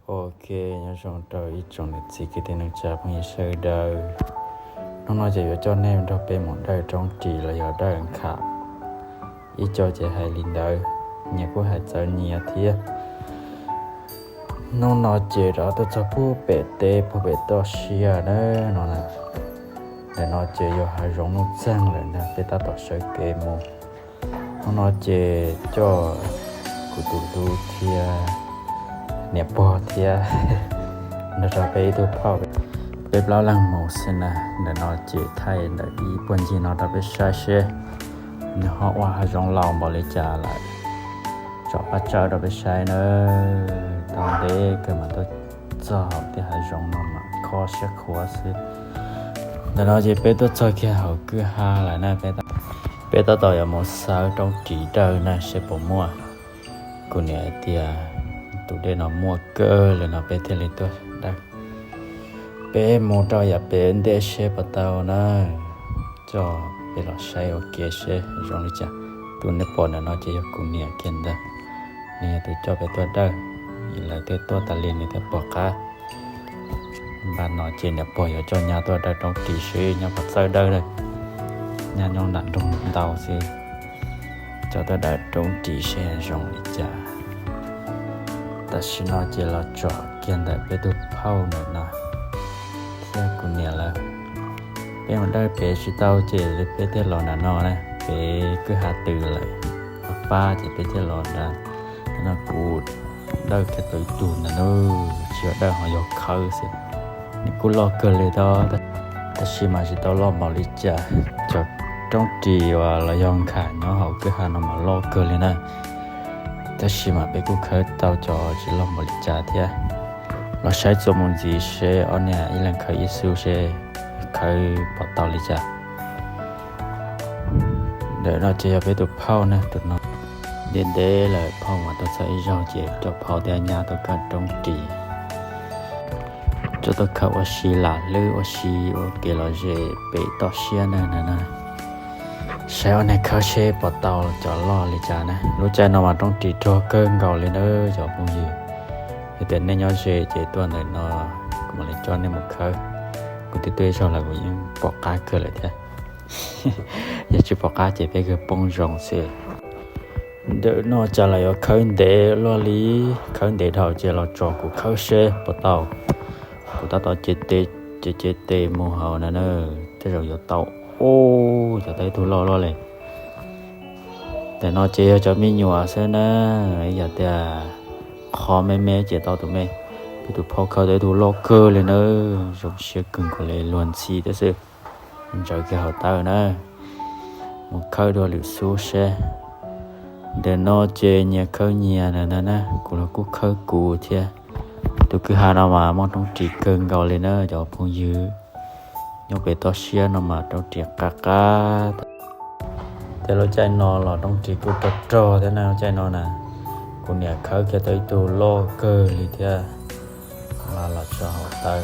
Ok, nyob zoo rau ib tsoom niam txiv kwv tij neej tsa phooj ywg sawv daws. Hnub no ces yuav coj nej nrog peb mus dawj roob ris los yog dawj nkham. Ib co ces hais li ntawd, nyias kuj hais txawv nyias thiab. Hnub no ces rov tuaj txog puag pem teb puag pem toj siab na no na. Ntawm no ces yog hav zoov nuj txeeg lawm ntag, peb tab tom sawv kev mus. Hnub no ces coj kuv tus hlub thiab niam pog thiab nrog rau peb ib tug phauj, peb plaub leeg mus xwb na. Ntawm no ces thaij ntawm ib puag ncig no rau peb saib seb nws ho ua hav zoov laus npaum li cas lawm. Tsom paj tsawb rau peb saib na. Tau ntev kawg mas tuaj txog hauv tej hav zoov no mas kho siab khuav xwb. Ntawm no ces peb tuaj txog kiag hauv kwj ha lawm na, peb tab tom yuav mus xawb roob ris dawj na seb puas muaj. Kuv niam hais tias tus dej no muaj kawg li no peb thiaj li tuaj dawj. Peb mus rau yav pem ntej seb puas tau na. Coj peb los saib ua ke seb zoo li cas. Tus nej pom ntawm no ces yog kuv niam kiag ntag. Nws yog tus coj peb tuaj dawj, lawv thiaj tuaj tas li nws thiaj pom qab. Npaj no ces niam pog yuav coj nyab tuaj dawj roob ris seb nyab puas txawj dawj lawm. Nyab nyob nram nroog ntau xwb. Coj tuaj dawj roob ris seb zoo li cas. Tam sim no ces los tsom kiag ntawm peb tus phauj ntawm no thiab kuv niam lawv. Peb mus dawj pem tsis tau ces peb thiaj los nram no na, pem kwj ha tws lawm, pab pab ces peb thiaj los nram no. Kuv dawj kiag tau ib tug ntawm no, tsis yog dawj ho yog khawb xwb. Nws kuj loj kawg li thiab, tab sis mas tsis tau loj npaum li cas. Cov roob ris uas los yog nkham nyob hauv kwj ha no mas loj kawg li na, tab sis mas peb kuj khawb tau cov tsis loj npaum li cas thiab. Los saib txuas mus ntxiv seb ob niag ib leeg khawb ib xub seb khawb puas tau li cas. Ntawm no ces yog peb tus phauj na, tus no. Ntev ntev lawm phauj mas tuaj txog ib zaug ces coj phauj thiab nyab tuaj khawb roob ris. Coj tuaj khawb ua si lam hlwb ua si ua kev lom zem pem toj siab na na. Saib ob niag khawb seb puas tau cov loj li cas na. Lub caij no mas roob ris rog kawg nkaus li na cov phooj ywg. Yog tias nej nyob ze ces tuaj ntawm no kuv mam li coj nej mus khawb. Kuv twb tuaj ib zaug lawm kuv yeej pom qab kawg lawm thiab. Yog tsis pom qab ces peb kawg poob zoo xwb. Ntawm no cas los yuav khawb ntev luaj li, khawb ntev dhau ces los tsom kuv khawb seb puas tau. Kuv tab tom cev tes, cev tes mus hauv na na, tej zaum yuav tau. Ub, cov tau ib tug loj loj li. Ntawm no ces yog cov me nyuam xwb na, yog tias qhov me me ces tau tus me. Peb tus phauj khawb tau ib tug loj kawg li na, zoo siab kawg nkaus li, luag ntxhi thiab xwb. Ntsaws kiag hauv taw na, mus khawb dua lwm xub seb. Ntawm no ces nyias khawb nyias na na, kuv los kuj khawb kuv thiab. Tus kwj ha no mas muaj roob ris kawg nkaus li na cov phooj ywg. Nyob pem toj siab no mas roob ris qab qab. Tej lub caij no los roob ris kuj rog rog thiab na, lub caij no na. Kuv niam khawb kiag tau ib tug loj kawg li thiab. Los tso hauv taw,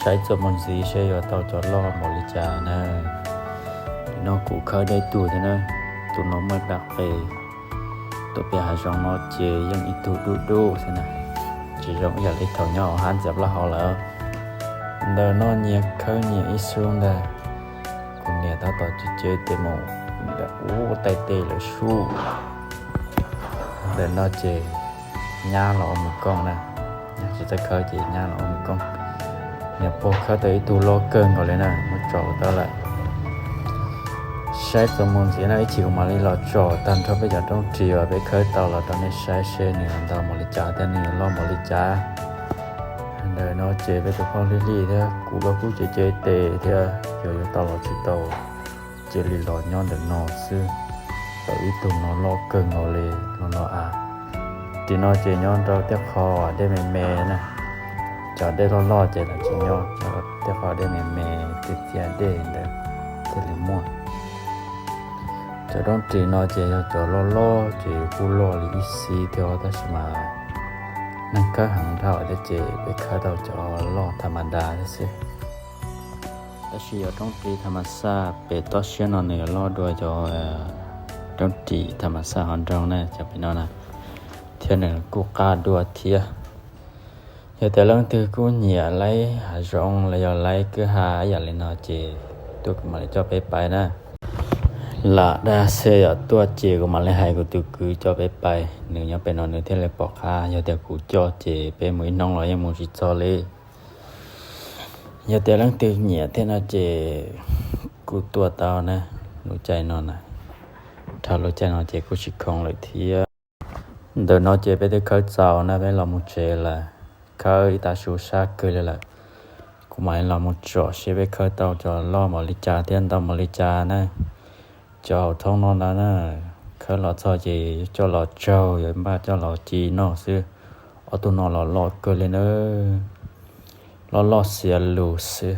saib txuas mus ntxiv seb yuav tau cov loj npaum li cas na. No kuv khawb tau ib tug thiab na, tus no muaj ib nra qe. Tuaj pem hav zoov no ces yeej ib tug dub dub xwb na, tsis zoo ib yam li thaum nyob hauv hab ntxias plaub hau lawm. Ntawm no nyias khawb nyias ib xub ntag. Kuv niam tab tom cev tes mus ntawm ub taij tes lawm sub. Ntawm no ces nyab los ua mus kooj na, nyab tsis txawj khawb ces nyab los ua mus kooj. Niam pog khawb tau ib tug loj kawg nkaus li na, muab tso tau lawm. Saib txuas mus ntxiv no ib chim kuv mam li los tsom tag nrho peb cov roob ris uas peb khawb tau los rau nej saib seb nws ntau npaum li cas thiab nws loj npaum li cas. Ntawm no ces peb tus phauj hlib hlib thiab kuv los kuj cev cev tes thiab, yog yuav tau los tsis tau, cia li los nyob ntawm no xwb. Tau ib tug no loj kawg nkaus li no no a. Tim no ces nyob rau tej qho dej me me na, cov dej loj loj ces lawv tsis nyob, nyob rau tej qho dej me me, txias txias dej ntawd thiaj li muaj. Cov roob ris no ces yog cov loj loj ces kuj loj li ib xib thiab tab sis mas neeg khawb heev dhau thiab ces peb khawb tau cov loj tha ma da thiab xwb. Tab sis yog roob ris tha ma xaj pem toj siab no nws yuav loj dua cov roob ris tha ma xaj hauv nroog na, cov pem no na, thiab nws kuj qab dua thiab. Yog tias leej twg kuj nyiam laib hav zoov los yog laib kwj ha ib yam li no ces tuaj kuv mam li coj peb pais na. Lam dag xwb, yog tuaj ces kuv mam li hais kuv tus kwv coj peb pais, nws nyob pem no nws thiaj li pom qab. Yog tias kuv coj ces peb mus ib hnub los yeej mus tsis txog li. Yog tias leej twg nyiam thiab no ces kuj tuaj tau na. Lub caij no na, dhau lub caij no ces kuj tsis khoom lawm thiab. Ntawm no ces peb twb khawb txaus na, peb los mus tsev lawm. Khawb ib tag su sab kawg li lawm. Kuv mam li los mus tsom seb peb khawb tau cov loj npaum li cas thiab ntau npaum li cas na. Cov hauv thoob no ntag na, khawb los txog ces coj los tsaug, yuav npaj coj los ci noj xwb. Ob tug no los loj kawg li na, loj loj xiav lus xwb.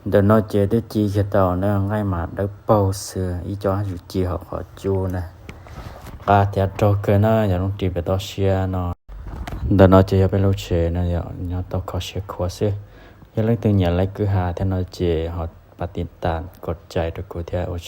Ntawm no ces twb ci kiag tau na, nqaij mas dawb paug xwb, ib co yuav ci hauv qhov cub na. Qab thiab raug kawg na, yog lub ris pem toj siab no. Ntawm no ces yog peb lub tsev no, nyob tau kho siab khuav xwb. Yog leej twg nyiam laib kwj ha thiab no ces ho pab tiv tas kom cai rau kuv thiab ua tsaug.